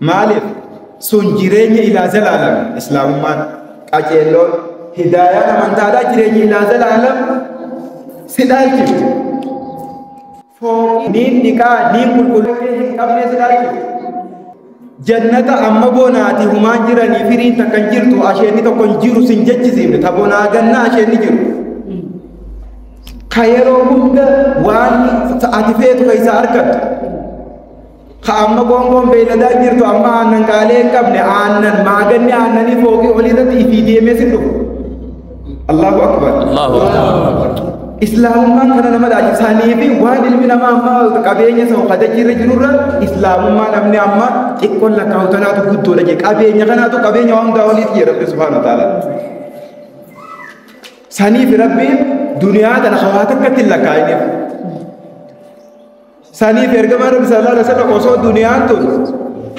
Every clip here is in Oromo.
Maaliif sun jireenya ilaa zalaalam islaamummaan qaceelloon hidaayaan amantaadhaa jireenya ilaa zalaalam si dhaalchifti. Fooqii niin dhiqaa niin qulqulluu hin qabne si dhaalchifti. Jannata amma bonaati humaan jiranii firiin takka hin jirtu asheenni tokko hin jiru sin jechisiifne ta bonaa gannaa asheenni jiru. Ka yeroo hunda waan ati feetu keessaa argattu. Ka amma gongoon beeyladaa jirtu amma aannan qaalee hin qabne aannan maaganni aannanii fooqii olii irratti ifii deemee sin dhufu. Allahu akbar. Allahu akbar. Islaamummaan kana nama dhaajibsaanii fi waan ilmi namaa amma qabeenya isa kadachii irra jirurra islaamummaa namni amma xiqqoon lakkaa'u tanaatu guddoodha jee qabeenya kanaatu qabeenya waan hundaa oliiti jee Rabbi subhaanahu wa ta'ala. Saniif Rabbiin duniyaa tana hawaa takkatti hin lakkaa'iniif. Saniif ergamaan Rabbi sallallahu alaihi wasallam osoo duniyaan tun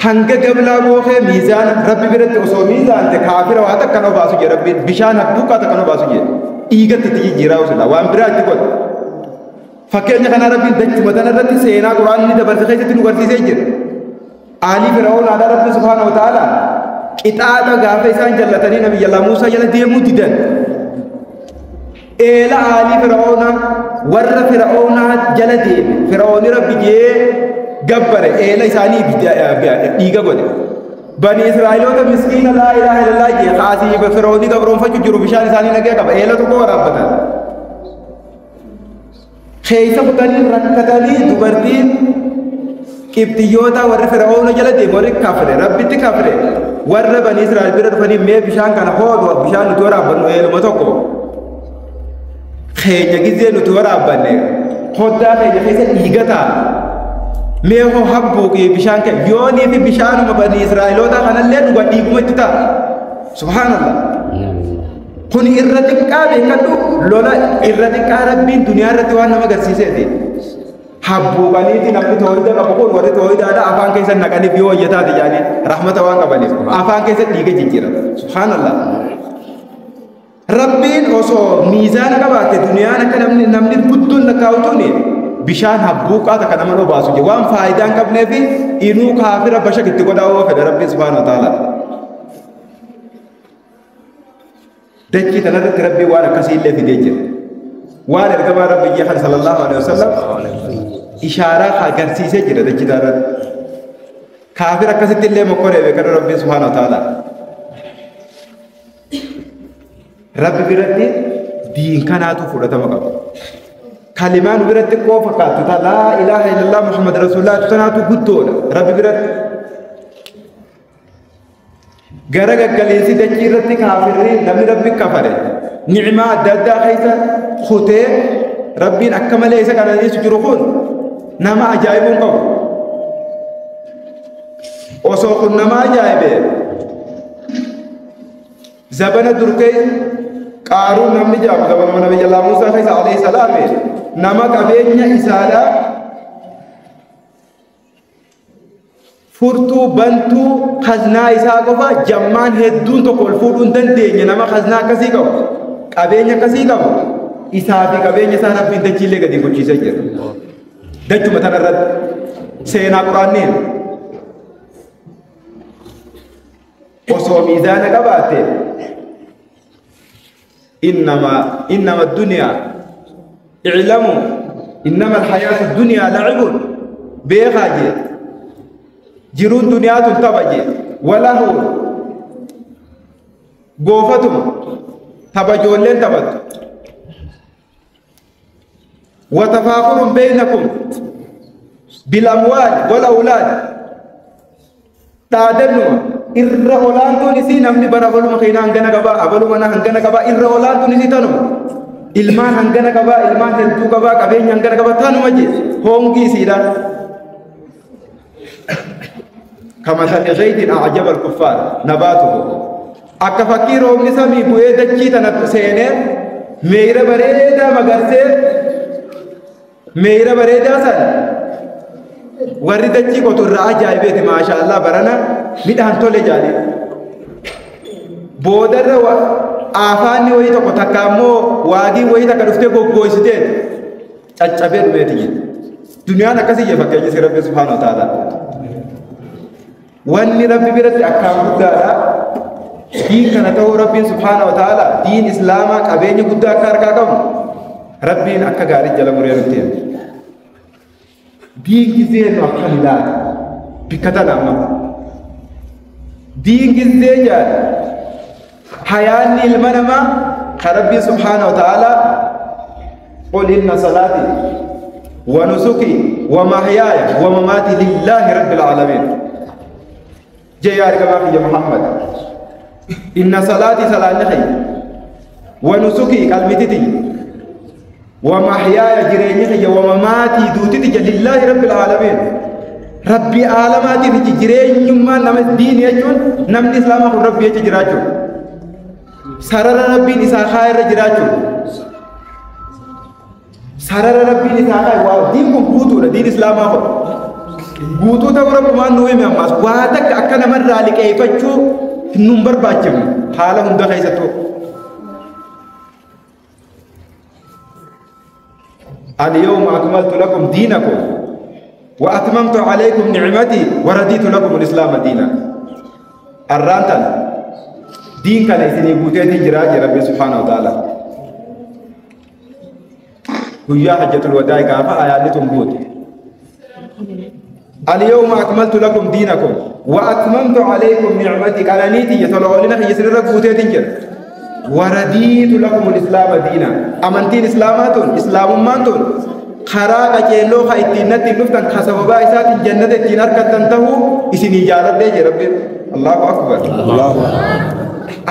hanga gablaa bookee miizaan Rabbi biratti osoo miizaante kaafira waa takka na baasu jee Rabbiin bishaan habbuuqaa takka na baasu jee dhiigatti itti jijjiiraa osoo waan biraa itti godhe. Fakkeenya kana Rabbiin dachuma tana irratti seenaa Quraanni dabarse keessatti nu barsiisee jira. Aalii Fir'aawun aadaa Rabbi subhaanahu wa ta'ala qixaaxa gaafa isaan jallatanii Nabiyyallaa Muusaa jala deemuu didan. Eela aalii Fir'aawunaa warra Fir'aawunaa jala deeme Fir'aawuni Rabbi jee gabbare eela isaanii dhiiga godhe. Bani Israa'eloota miskiina laa ilaaha illallah jee kaasii Fir'aawuni gabroonfachuu jiru bishaan isaanii nagee qaba eela tokko waraabbatan. Keessa kutanii rakkatanii dubartiin qibxiyyoota warri Fir'aawuna jala deeme warri kafre Rabbitti kafre warra Bani Israa'el bira dhufanii mee bishaan kana hoodu bishaan nuti waraabbannu eeluma tokko. Keenya gizee nuti waraabbanne hoddaa keenya keessa dhiiga ta'a. Mee hoo habbuuqii bishaan keenya yoonii fi bishaanuma Bani Israa'eloota kanallee dhuga dhiiguma itti ta'a. Subhaanallah. Kun irra xiqqaa beekadhu lola irra xiqqaa Rabbiin duniyaa irratti waan nama agarsiiseeti. Habbuuqaniiti namni tooyida qabu kun warri tooyidaadha afaan keessa naqaniif yoo hojjetaate jedhanii rahmata waan qabaniif afaan keessa dhiiga jijjiirata. Subhaanallah. Rabbiin osoo miizaana qabaatte duniyaan akka namni guddoon lakkaa'utuuni bishaan habbuuqaa takka nama dhobaasu je waan faayidaa hin qabneef inuu kaafira bashak itti godhaa oo fedha Rabbiin subhaanahu wa ta'ala. Dachii tanarratti Rabbiin waan akkasii illee fidee jira. Waan ergamaa Rabbi jee kan sallallahu alaihi wasallam ishaaraa agarsiisee jira dachii tanarratti. Kaafira akkasitti illee mokkoree beekadhu Rabbiin subhaanahu wa ta'ala. Rabbi biratti diin kanaatu fudhatama qaba. Kalimaan biratti koo fakkaattu ta laa ilaaha illallah Muhammad Rasuulullah tanaatu guddoodha Rabbi biratti. Gara gaggaleessi dachii irratti kaafirri namni Rabbi kafare ni'maa adda addaa keessa kutee Rabbiin akka malee isa qananiisu jiru kun nama ajaa'ibuu hin qabu. Osoo kun nama ajaa'ibe zabana durkee qaaruun namni jaamu zabana Nabiyyallaa Muusaa keessa alayhi salaam nama qabeenya isaadhaa furtuu bantuu kaznaa isaa qofa jammaan hedduun tokko ol fuudhuu hin dandeenye nama kaznaa akkasii qabu qabeenya akkasii qabu isaa fi qabeenya isaa Rabbiin dachiillee gadi gochiisee jira. Dachuma tanarratti seenaa Quraanniin osoo miizaana qabaatte innama duniyaa i'lamu innama alhayaatu duniyaa lacibun beekaa jee jiruun duniyaa tun tapha jee walahuun goofatuma tapha ijoolleen taphattu watafaakurun beeynakum bilamwaal walawlaad dhaadannuma irra olaantuun isii namni bara abaluma keenyaa hangana qabaa abaluma na hangana qabaa irra olaantuun isii tanuma ilmaan hangana qabaa ilmaan hedduu qabaa qabeenya hangana qabaa tanuma jee hongi isiidha. Kamasali ghaythin a'jaba al-kuffaar nabaatuhu akka fakkii roobni samii bu'ee dachii tana seenee meeyra bareedaa magarsee meeyra bareedaa san warri dachii qotu irraa ajaa'ibeeti maashaallah barana midhaan tole jaali. Boodarra aafaanni wayii tokko takka ammoo waagiin wayii takka dhuftee goggooysiteet caccabee dhumeeti jedhe. Duniyaan akkasii jee fakkeenyi si Rabbi subhaanahu wa ta'ala. Wanni Rabbi biratti akkaan guddaadha. Diin kana ta'uu Rabbiin subhaana wa ta'ala diin Islaamaa qabeenya guddaa akka harkaa qabu Rabbiin akka gaarii jala muree nutti hime. Diin gizee nu akkam ilaala bikka tana amma. Diin gizee jaal hayaanni ilma namaa ka Rabbiin subhaana wa ta'ala qul inna salaati wa nusuki wa mahyaaya wa mamaati lillahi rabbil aalamiin. Jee yaa ergamaa kiyya Muhammad. Inna salaati salaanni kiyya wa nusuki qalmititi wa mahyaaya jireenyi kiyya wa mamaatii duutiti lillahi rabbil aalamiin. Rabbi aalamaatiif jireenyummaan nama diini jechuun namni islaamaa kun Rabbi jecha jiraachuu sarara Rabbiin isaa kaa irra jiraachuu sarara Rabbiin isaa kaa waa diin kun guutuudha. Diin islaamaa kun guutuu ta'uu Rabbumaan nu hime. Ammaas waa takka akka namarraa liqeeffachuu nun barbaachifne haala hunda keessattuu. اليوم أكملت لكم دينكم وأتممت عليكم نعمتي ورضيت لكم الإسلام دينا. الرانتان دين كان إسني بوتيتي جراج ربي سبحانه وتعالى. ويا حجة الوداع كافة آياتكم بوت. اليوم أكملت لكم دينكم وأتممت عليكم نعمتي قال نيتي يطلعوا لنا يسر ربوتي تنجر ورديت لكم الإسلام دينا. أمنتين إسلاماتون إسلام مانتون خراغ جيلو خايتين نتي نفتن خسببا إسات الجنة التين أركت تنتهو إسني جالت لي ربي. الله أكبر. الله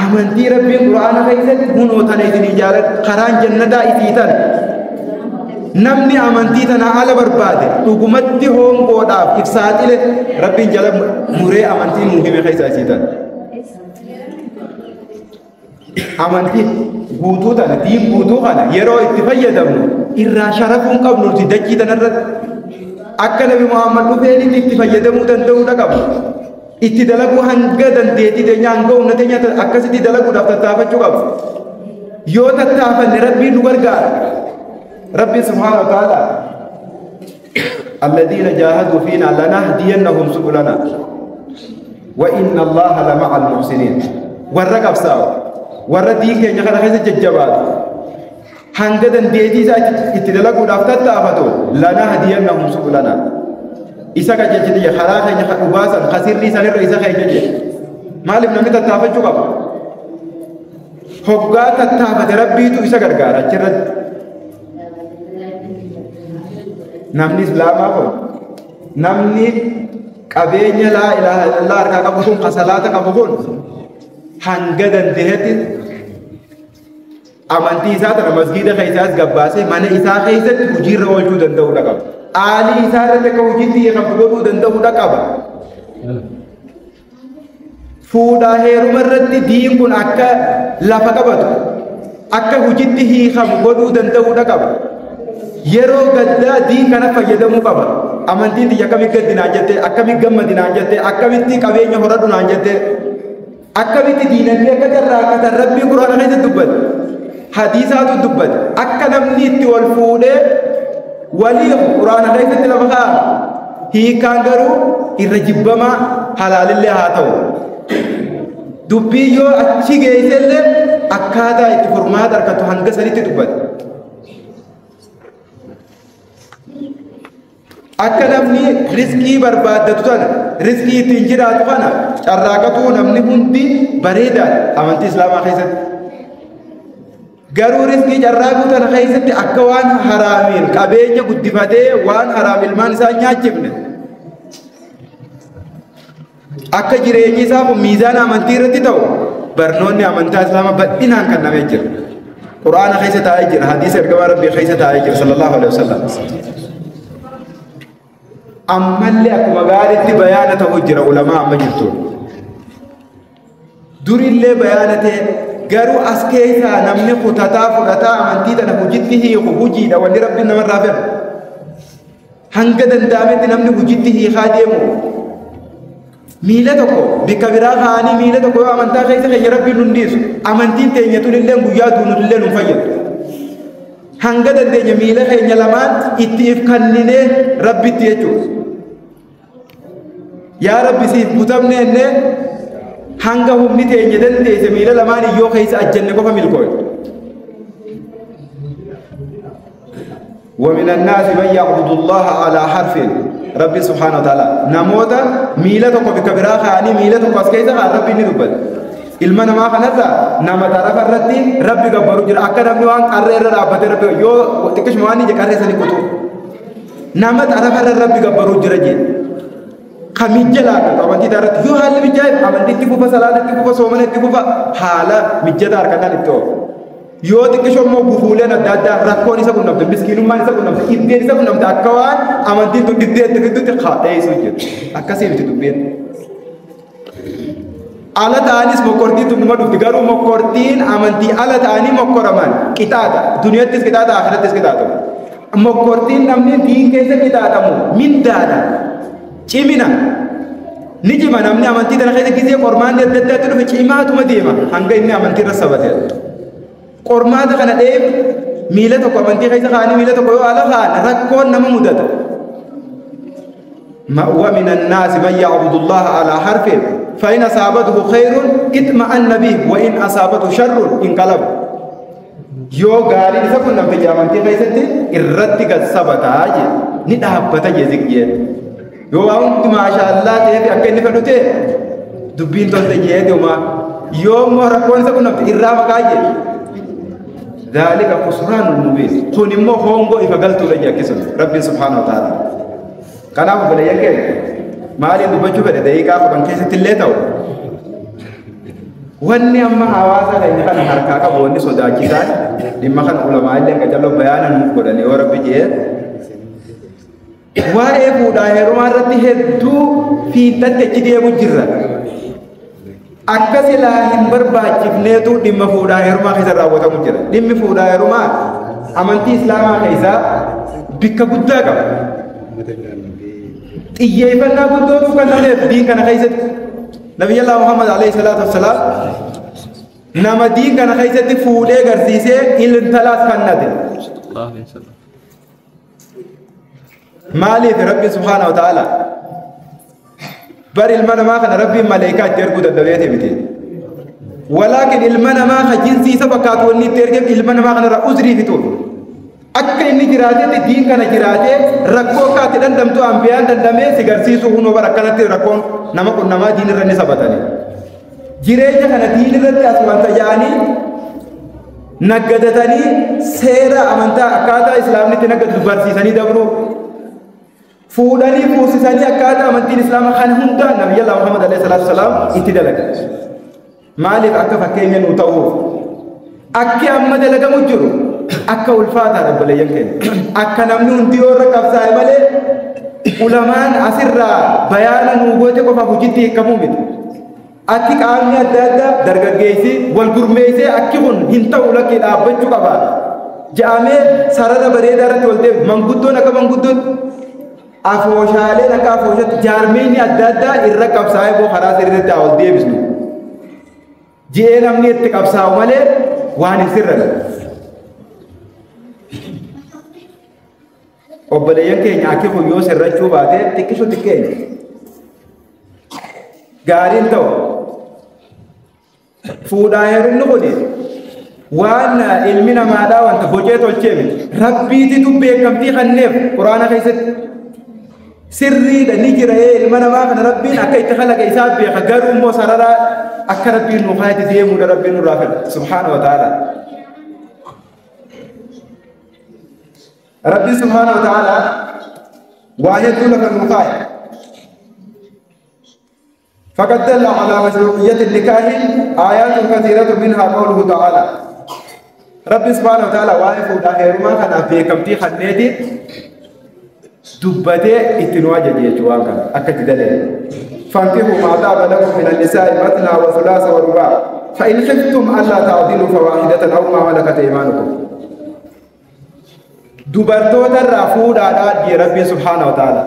أمنتي ربي قرآن خيست هنو تنيتني جالت خران جنة إسيتن. Namni amantii tana ala barbaade dhugumatti hongoodhaaf ibsaaxile Rabbiin jala muree amantii nuu hime keessa isiitan. Amantii guutuu tana diin guutuu kana yeroo itti fayyadamnu irraa sharafuu hin qabnu nuti dachii tanarratti akka Nabi Muhammad dhufeenitti itti fayyadamuu danda'uudha qabnu. Itti dalaguu hanga dandeettii teenya hanga humna teenya akkasitti dalaguudhaaf tattaafachuu qabnu. Yoo tattaafanne Rabbiin nu gargaara. ربي سبحانه وتعالى الذين جاهدوا فينا لنهدينهم سبلنا وإن الله لمع المحسنين. والرقب ساو والردين كي يخرج خيس الجبال هنجدن ديتي ساعة اتدلقوا دفتر تافتو لنهدينهم سبلنا. إذا كان جدي خلاص يخرج خسر لي سنة رئيس خير جدي مالك نمت تافتو قبل حقات التافت ربي تو إذا كرجع أجرد namni islaamaa kun namni qabeenya laa ilaaha illallah harkaa qabu kun kasalaata qabu kun hanga dandeetti amantii isaa tana masgiida keessaas gabbaasee mana isaa keessatti hojiirra oolchuu danda'uudha qaba. Aalii isaa irratti akka hojiitti hiikamtu godhuu danda'uudha qaba. Fuudhaa heeruma irratti diin kun akka lafa qabatu akka hojiitti hiikamu godhuu danda'uudha qaba. Yeroo gaddaa diin kana fayyadamuu qaba. Amantiin tiyya akkamitti gaddi naan jettee, akkamitti gammadi naan jettee, akkamitti qabeenya horadhu naan jettee, akkamitti diinagdee akka carraaqqatan Rabbiin Quraana keessatti dubbate, hadiisaatu dubbate, akka namni itti wal fuudhee walii Quraana keessatti lafa kaa'a. Hiikaan garuu irra jibbamaa halaalillee haa ta'u. Dubbii yoo achi geessellee akkaataa itti furmaata argatu hanga sanitti dubbate. Akka namni riskii barbaaddatu tana riskii ittiin jiraatu kana carraaqatuu namni hundi bareedaadha amantii islaamaa keessatti. Garuu riskii carraaquu tana keessatti akka waan haraamiin qabeenya guddifatee waan haraam ilmaan isaa nyaachifne akka jireenyi isaa kun miizaana amantii irratti ta'u barnoonni amantaa islaamaa bal'inaan kan namee jira. Quraana keessa taa'ee jira, hadiisa ergamaa Rabbii keessa taa'ee jira sallallahu alaihi wasallam. Ammallee akkuma gaariitti bayaana ta'uu jira ulamaa amma jirtu. Durillee bayaana ta'e garuu as keessaa namni kutataa fudhataa amantii tana hojiitti hiiku hojiidha wanni Rabbiin namarraa fedhu. Hanga danda'ametti namni hojiitti hiikaa deemu. Miila tokko bikka biraa kaa'anii miila tokko yoo amantaa keessa keenya Rabbiin nun dhiisu amantiin teenya tunillee guyyaa duunutillee nun fayyadu. Hanga dandeenya miila keenya lamaan itti if kenninee Rabbitti jechuudha. Yaa Rabbi siif butamne enne hanga humni teenya dandeesse miila lamaan yoo keessa ajjanne qofa milkooy. ومن الناس من يعبد الله على حرف. ربي سبحانه وتعالى نموتا ميلتك بكبرا خاني ميلتك اسكيسا ربي ندبل ilma namaa kanarra nama tarafa irratti rabbi gabbaru jira akka namni waan qarree irra dhaabbate rabbi yoo xiqqishuma waan ije qarree sani kutu nama tarafa irra rabbi gabbaru jira jee kamijja laata amantii irratti yoo haalli mijaa'e amantii itti fufa salaata itti fufa soomana itti fufa haala mijataa harkannaan itti oofu yoo xiqqisho immoo gufuuleen adda addaa rakkoon isa qunnamte miskiinummaan isa qunnamte iddeen isa qunnamte akka waan amantiin tun diddee itti fiddutti kaadheessuu jiru akkasii miti dubbeen. Ala ta'anis mokkortiin tun numa dhufti garuu mokkortiin amantii ala ta'anii mokkoraman qixaaxa duniyattis qixaaxa akhirattis qixaaxa mokkortiin namni diin keessa qixaaxamu mindaadha cimina ni cima namni amantii tana keessa gisee qormaanni adda addaatti dhufe cimaatuma deema hanga inni amantii irra sabate qormaata kana dheef miila tokko amantii keessa kaa'anii miila tokko yoo ala kaa'an rakkoon nama mudata. ومن الناس من يعبد الله على حرف فإن أصابته خير اطمأن به وإن أصابته شر انقلب. yoo gaariin isa qunnamte amantii keessatti irratti gad sabataa jee ni dhaabbata jee ziqjee yoo waa hundi maashaallaa ta'eef akka inni fedhu ta'e dubbiin tolte jee deemaa yoo immoo rakkoon isa qunnamte irraa maqaa jee ذلك خسران المبين kun immoo hongoo ifa galtuudha jee akkasuma rabbiin subhaanahu wa ta'ala. Kanaaf obboleeyyan keenya maaliin dubbachuu fedhe daqiiqaa 10 keessatti illee ta'u wanni amma hawaasa keenya kana harkaa qabu wanni sodaachisaan dhimma kana ulamaa illee qacalloo bayaana nuuf godhan yoo rabbi jee waa'ee fuudhaa heerumaa irratti hedduu fiixatti achi deemu jirra. Akka silaa hin barbaachifneetu dhimma fuudhaa heerumaa keessa raawwatamu jira. Dhimmi fuudhaa heerumaa amantii islaamaa keessaa bikka guddaa qaba. Xiyyeeffannaa guddootu kan namneef diin kana keessatti Nabiyyallaa Muhammad alayhi salaatu wassalaam nama diin kana keessatti fuudhee garsiisee ilintalaas kannate. Maaliif Rabbi subhaanahu wa ta'ala bar ilma namaa kana Rabbiin maleekaa itti erguu dadhabeeti miti. Walaakin ilma namaa ka jinsii isa fakkaatu wanni itti ergeef ilma namaa kanarraa uzrii fituuf. Akka inni jiraatetti diin kana jiraatee rakkoo akka ati dandamtu ambiyaan dandamee si garsiisuu hunoo bara akkanatti rakkoon nama qunnamaa diin irra ni sabatani. Jireenya kana diin irratti as wanta yaa'anii naggadatanii seera amantaa akkaataa islaamni itti naggatu barsiisanii dabruu fuudhanii fuusisanii akkaataa amantiin islaamaa kana hundaa Nabiyyallaa Muhammad alayhi salaatu wasalaam itti dalaga. Maaliif akka fakkeenya nuu ta'uuf akki amma dalagamu jiru akka ulfaataadha obboleeyyan keenya akka namni hundi yoo irra qabsaa'e malee ulamaan asirraa bayaana nuu goote qofaaf hojiitti hiikamuu miti. Akki qaamni adda addaa dargaggeessi wal gurmeessee akki kun hin ta'u lakkee dhaabbachuu qaba. Ja'amee sarara bareedaa irratti wal deebi manguddoon akka manguddootti afooshaaleen akka afooshaatti jaarmeenyi adda addaa irra qabsaa'ee boo karaa sirriitti haa wal deebisnu. Ji'ee namni itti qabsaa'u malee waan hin sirranne. Obboleeyyan keenya akki kun yoo sirrachuu baate xiqqishu xiqqeenya. Gaariin ta'u fuudhaa heerumni kun waan ilmi namaadhaa wanta bocee tolchee miti. Rabbiititu beekamtii kenneef quraana keessatti sirriidha ni jira ilma namaa kana rabbiin akka itti kalaqe isaa beeka garuu immoo sarara akka rabbiin nu kaayete deemuudha rabbiin nurraa fedha subhaana wa ta'ala. Rabbi subhaana wa ta'ala waa hedduu lafa nu kaaye. فقد دل على مشروعية النكاح آيات كثيرة منها قوله تعالى. ربي سبحانه وتعالى واقف وداهرما كان في كمتي خنيتي دبتي اتنواجه جيتوان كان أكد دليل. فانكحوا ما طاب لكم من النساء مثنى وثلاث ورباع فإن خفتم ألا تعدلوا فواحدة أو ما ملكت أيمانكم. dubartoota irraa fuudhaadhaa jee Rabbi subhaanahu wa ta'ala.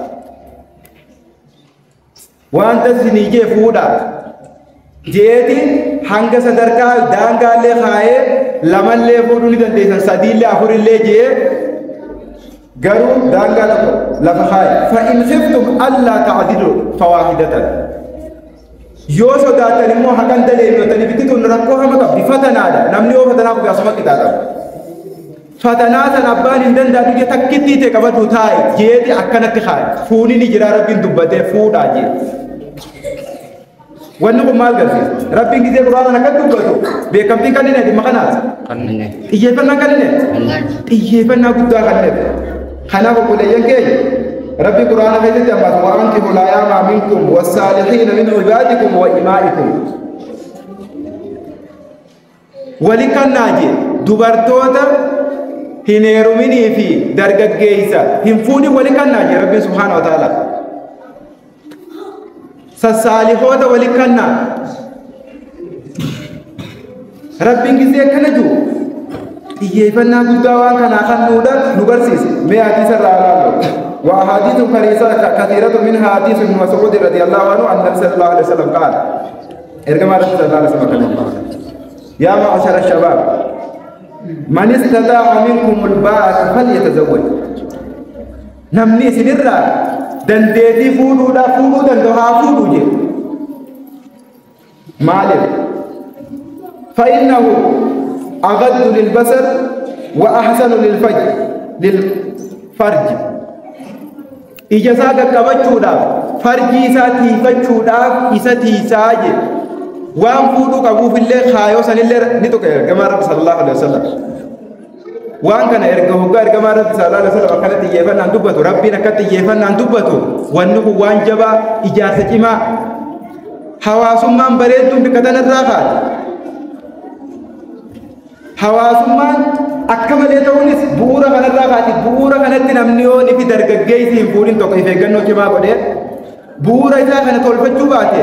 Wanta isinii jee fuudhaa jeeti hanga sadarkaa daangaallee kaayee lamallee fuudhuu ni dandeessan sadiillee afurillee jee Garuu daangaa tokko lafa kaaye. Fa'in khiftum allaa ta'dilu fawaahidatan. Yoo sodaatan immoo haqan daleennotanii bittituun rakkoo hama qabdi fatanaadha. Namni yoo fatanaa kufe asuma qixaaxama. Fatanaa san abbaan hin danda'u biyya takkittii ta'e qabatu taa'e jeeti akkanatti kaaye. Fuuni ni jira Rabbiin dubbatee fuudhaa jee. Wanni kun maal garsiisa? Rabbiin gisee Qur'aanaan akka dubbatu beekamtii kan inni dhimma kanaati. Xiyyeeffannaa kan inni xiyyeeffannaa guddaa kan inni. Kanaaf obboleeyyan keenya Rabbi Qur'aana keessatti ammas wa'ankihu laayamaa minkum wassaalihiina min ibaadikum wa imaa'ikum. Wali kannaa jee dubartoota hin heeruminii fi dargaggeessa hin fuudhin wali kannaa jee Rabbiin subhaana wa ta'ala. Sassaalihoota wali kannaa. Rabbiin gisee akkana jiru xiyyeeffannaa guddaa waan kanaa kan nuudha nu barsiise. Mee hadiisa irraa ilaallu. وأحاديث كثيرة منها حديث ابن مسعود رضي الله عنه أن النبي صلى الله عليه وسلم قال إرجما رسول الله صلى الله عليه وسلم يا معشر الشباب من استطاع منكم الباءة فليتزوج. نمني سنرى دندتي فودو دا فودو دندها فودو جي مالك فإنه أغض للبصر وأحسن للفرج. Ija isaa qaqqabachuudhaaf farjii isaa tiifachuudhaaf isa tiisaa je waan fuudhuu qabuufillee kaayoo sanillee ni tuqe ergamaa Rabbi sallallahu alaihi wasallam. Waan kana erga hoggaa ergamaa Rabbi sallallahu alaihi wasallam akkana xiyyeeffannaan dubbatu Rabbiin akka xiyyeeffannaan dubbatu wanni kun waan jabaa ijaarsa cimaa hawaasummaan bareedduun bikka tanarraa kaate. Hawaasummaan akka malee ta'uunis bu'uura kanarraa kaati. Bu'uura kanatti namni yoo ni fi dargaggeessi hin fuudhin tokko if eeggannoo cimaa godhee bu'uura isaa kana tolfachuu baate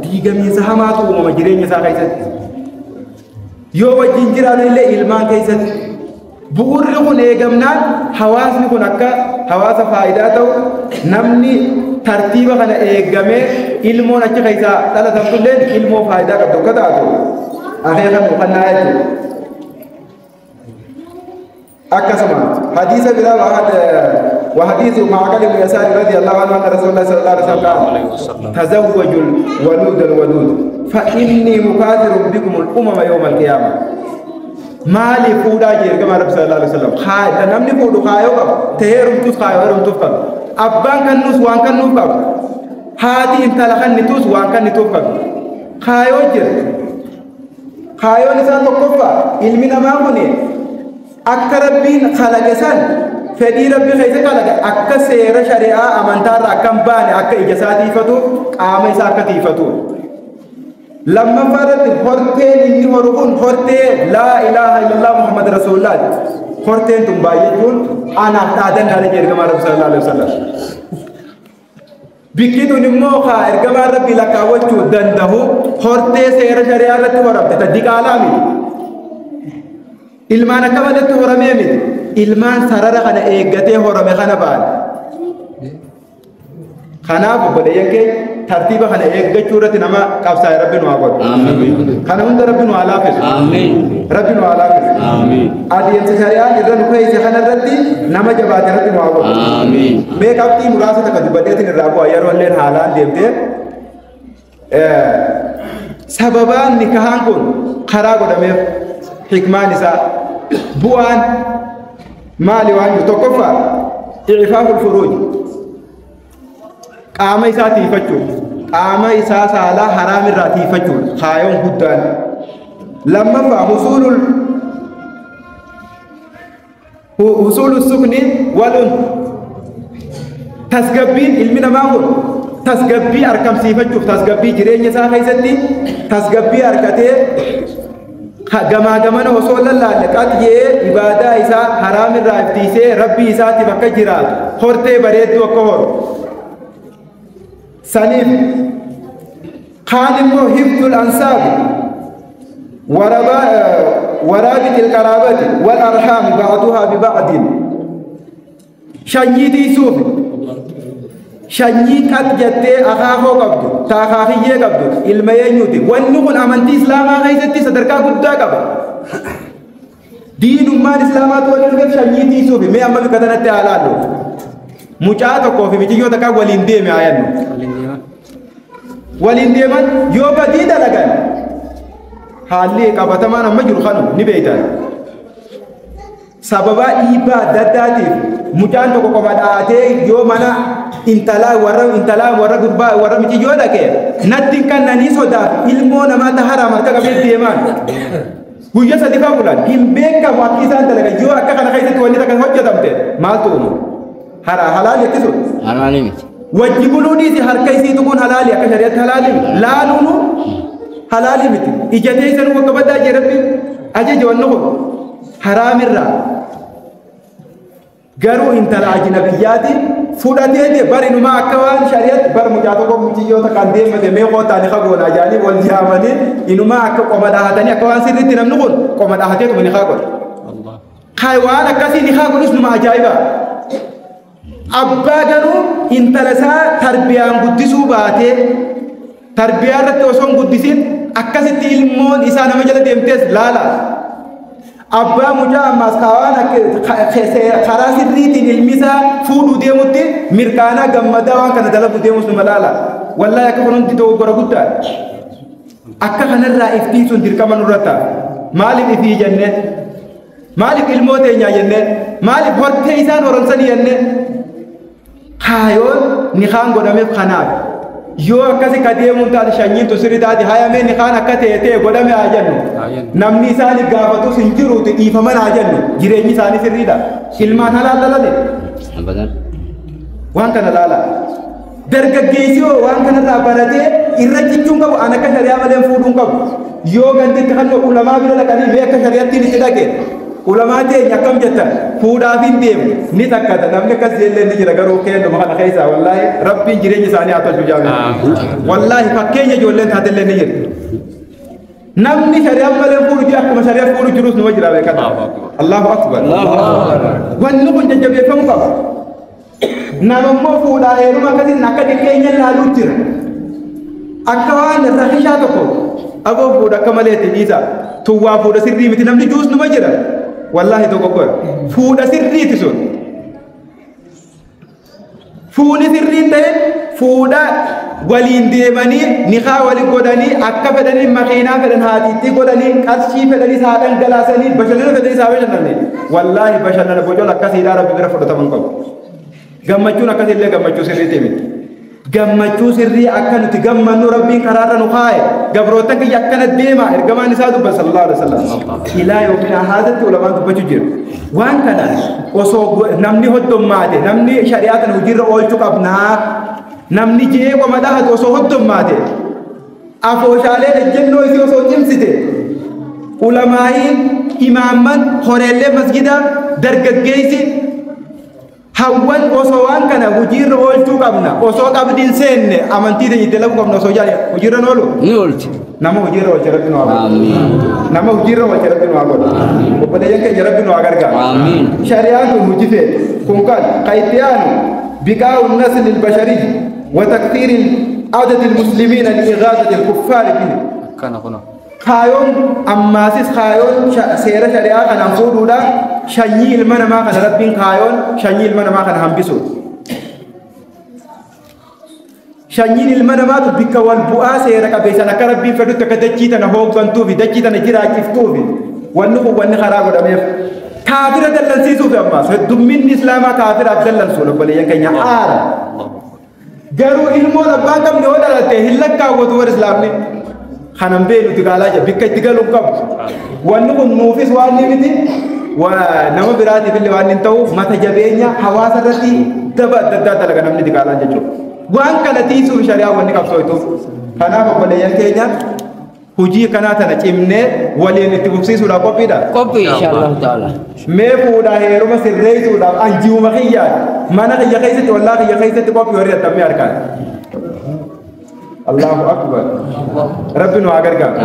diigamiinsa hamaatu uumama jireenya isaa keessatti. Yoo wajjin jiraatan illee ilmaan keessatti. Bu'uurri kun eegamnaan hawaasni kun akka hawaasa faayidaa ta'u namni tartiiba kana eegamee ilmoon achi keessaa dhalatamtullee ilmoo faayidaa qabdu akka taatu akeekan mukannaa jechuudha. Akkasuma hadiisa biraa وحديث معقل بن يسار رضي الله عنه أن رسول الله صلى الله عليه وسلم قال تزوجوا الولود الودود فإني مكاثر بكم الأمم يوم القيامة. مالي فودا جير كما رب صلى الله عليه وسلم خاي نمني فودو خايو قب تهرم توس خايو هرم توس قب أبان كنوس وان كنوس قب هاتي انتلخن نتوس وان كن نتوس قب خايو جير خايو نسان تقفى علمنا ما هني akka Rabbiin kalaqe san fedhii Rabbii keessa kalaqe akka seera shari'aa amantaarra akka hin baane akka ija isaa tiifatuuf qaama isaa akka tiifatuuf. Lammaffaa irratti horteen inni horu kun hortee laa ilaaha illallah Muhammad Rasuulullaah. Horteen tun baay'achuun anaaf dhaadannaadha jedhe ergamaa Rabbi sallallahu alaihi wasallam. Bikki tun immoo kaa ergamaa Rabbii lakkaawwachuu danda'u hortee seera shari'aa irratti horamte ta diqaalaa miti. Ilmaan akka maletti horamee miti. Ilmaan sarara kana eeggatee horame kana baane. Kanaaf obboleeyyan keenya tartiiba kana eeggachuu irratti nama qabsaa'e Rabbi nu haa godhu. Kana hunda Rabbi nu haa laaffisu. Rabbi nu haa laaffisu. Adeemsa shari'aan irra nu keessa kana irratti nama jabaate Rabbi nu haa godhu. Mee qabxii muraasa takka dubbadheetiin irraa bu'a yeroo illeen haalaan deemtee sababaan nikahaan kun karaa godhameef hikmaan isaa bu'aan maali waan jiru tokkoffaa ifaaful furuuj qaama isaa tiifachuu qaama isaa saalaa haraam irraa tiifachuu kaayoon guddaan. Lammaffaa husuulu sukni walun tasgabbiin ilmi namaa kun tasgabbii argamsiifachuuf tasgabbii jireenya isaa keessatti tasgabbii argatee gamaa gamana osoo lallaalle qaxiyee ibaadaa isaa haraam irraa iftiisee rabbii isaatiif akka jiraatu hortee bareedduu akka horu saniif kaan immoo hifdul ansaabi waraabit ilqaraabati wal arhaami ba'duhaa biba'din shanyii tiisuuf shanyii qat jettee akaakoo qabdu ta akaakiyyee qabdu ilma eenyuuti wanni kun amantii islaamaa keessatti sadarkaa guddaa qaba. Diinummaan islaamaatu waliin dhufeef sanyii tiisuufi mee amma bikka tanatti haa laallu. Mucaa tokkoo fi mijiyyoo takkaa waliin deeme haa jennu. Waliin deeman yoo badii dalagan haalli qabatamaan amma jiru kanu ni beektan. Sababa dhiibbaa adda addaatiif mucaan tokko qofa dhahatee yoo mana intalaa warra gurbaa warra mijiyyoo dhaqe natti kannanii sodaaf ilmoo namaa taharaa harka qabee deemaan. Guyyaa sadi faa bulan hin beekamu akka isaan dalagan yoo akka kana keessatti wanni takka hojjetamte maaltu uumu? Halaal jetti sun. Halaali miti. Wajji buluu dhiisi harka isii tuquun halaali akka shari'aatti halaali miti. Laaluunu halaali miti. Ija teessanuu bakka badaa jee rabbi ajaja wanni kun haraamirraa. Garuu intala ajnabiyyaati fudhatee barinumaa akka waan shari'aatti bar mucaa tokko muciyyoota kan deemate mee kootaa ni kagoona jaanii wal jaamanii inumaa akka qoma dhahatanii akka waan sirriitti namni kun qoma dhahateetuma ni kagodha. Waan akkasii ni kagodhus numa ajaa'iba. Abbaa garuu intala isaa tarbiyaan guddisuu baatee tarbiyaa irratti osoo hin guddisiin akkasitti ilmoon isaa nama jala deemtees laala. Abbaa mucaa ammaas kaawaan karaa sirriitiin ilmi isaa fuudhuu deemutti mirkaanaa gammadaa waan kana dalagu deemus numa laala. Wallaahi akka kun hundi dogoggora guddaadha. Akka kanarraa iftiisuun dirqama nurra ta'a. Maaliif ifii jennee? Maaliif ilmoo teenyaa jennee? Maaliif hortee isaan horomsanii jennee? Kaayoon nikaan godhameef kanaaf. Yoo akkasi ka deemuun taate shanyiin tun sirrii taate hayamee nikaan akka ta'e ta'e godhame haa jennu. Namni isaanii gaafatus hin jiruuti dhiifaman haa jennu. Jireenyi isaanii sirriidha. Ilmaan halaal dhalate. Waan kana laala. Dargaggeessi hoo waan kanarraa baratee irra cichuun qabu an akka shari'aa malee fuudhuun qabu. Yoo ganditti kan ulamaa bira dhaqanii mee akka shari'attiin itti dhaqe. Ulamaa teenya akkam jettan fuudhaaf hin deemu ni takkata namni akkas illee ni jira garuu kennuma kana keessa wallaahi rabbiin jireenya isaanii haa tolchu jaamee. Wallaahi fakkeenya ijoolleen taatellee ni jira. Namni shari'aa malee fuudhu jira akkuma shari'aa fuudhu jirus numa jira beekata. Allahu akbar. Wanni kun jajjabeeffamuu qaba. Nama immoo fuudhaa heeruma akkasiin akka xiqqeenya laaluu jira. Akka waan rakishaa tokko aboo fuudha akka malee itti dhiisa. Tuwwaa fuudha sirrii miti namni juus numa jira. Wallaahi dogoggora. Fuudha sirriiti sun. Fuuni sirriin ta'e fuudha waliin deemanii nikaa wali godhanii akka fedhanii makiinaa fedhan haatiitti godhanii qarshii fedhanii haa dhangalaasanii bashannana fedhanii haa bashannananii. Wallaahi bashannana bocoon akkasiidhaa rabbi bira fudhataman qabu. Gammachuun akkasillee gammachuu sirriitti miti. Gammachuu sirrii akka nuti gammannu rabbiin karaarra nu kaa'e gabroota kiyya akkana deema ergamaan isaa dubbata sallallahu alaihi wasallam. Ilaa yookiin haadatti ulamaan dubbachuu jira. Waan kana osoo namni hoddommaate namni shari'aa kana hojiirra oolchuu qabnaa namni jee qoma dhahatu osoo hoddommaate afooshaalee ejjennoo isii osoo cimsite ulamaa'iin imaamman horeellee masgida dargaggeessi hawwan osoo waan kana hojiirra oolchuu qabna osoo qabdiin seenne amantii teenya itti lafu qabna osoo jaale hojiirra oolu Ni oolti. Nama hojiirra oolche rabbi nu haa godhu. Nama hojiirra oolche rabbi nu haa godhu. Obboleeyyan keenya rabbi nu haa gargaaru. Amiin. Shari'aan kun hojii feete kun kan itti aanu biqaa'u nasli albashari wa takfiiri adadi almuslimiina li'igaadati alkuffaari bihi. Kana kuna. Kaayoon ammaasis kaayoon seera shari'aa kanaan fuudhuudha sanyii ilma namaa kana rabbiin kaayoon sanyii ilma namaa kana hambisu. Sanyiin ilma namaatu bikka wal bu'aa seera qabeessan akka rabbiin fedhutti akka dachii tana hooggantuufi dachii tana jiraachiftuufi wanni kun wanni karaa godhameef kaafira dallansiisuufi ammaas heddumminni islaamaa kaafiraaf dallansuudha obboleeyyan keenya aara. Garuu ilmoon abbaan qabne yoo dhalatte hin lakkaawwatu warri islaamni. Kanan beeknuti gaalaa jira bikka itti galuun qabu. Wanni kun nuufis waan ni miti nama biraatiif illee waan hin ta'u mata jabeenya hawaasa irratti daba adda addaa dalaga namni itti gaalaa jechuudha. Waan kana tiisuuf shari'aa wanni qabsootuuf. Kanaaf obboleeyyan keenya hojii kanaa tana cimnee waliin itti fufsiisuudhaaf qophiidha. Qophii insha Allahu ta'ala. Mee fuudhaa heeruma sirreessuudhaaf anjiwuma kiyyaan mana kiyya keessatti wallaa kiyya keessatti qophii horii attamee harkaan. Allahu akbar. Rabbi nu haa gargaaru.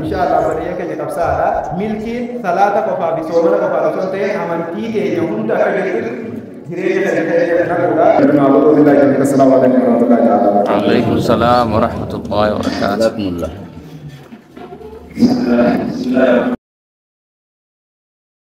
Insha Allah obboleeyyan keenya qabsaadha. Milkiin salaata qofaa fi soomana qofaa osoo hin ta'in amantii keenya hunda akka jirtu jireenya keenya keessa naquudha. Rabbi nu haa godhu. Assalaamu alaikum warahmatullahi ta'ala wabarakatuh. Alaikum salaam wa rahmatullahi wa barakatuh. Jazakumullah. Bismillah.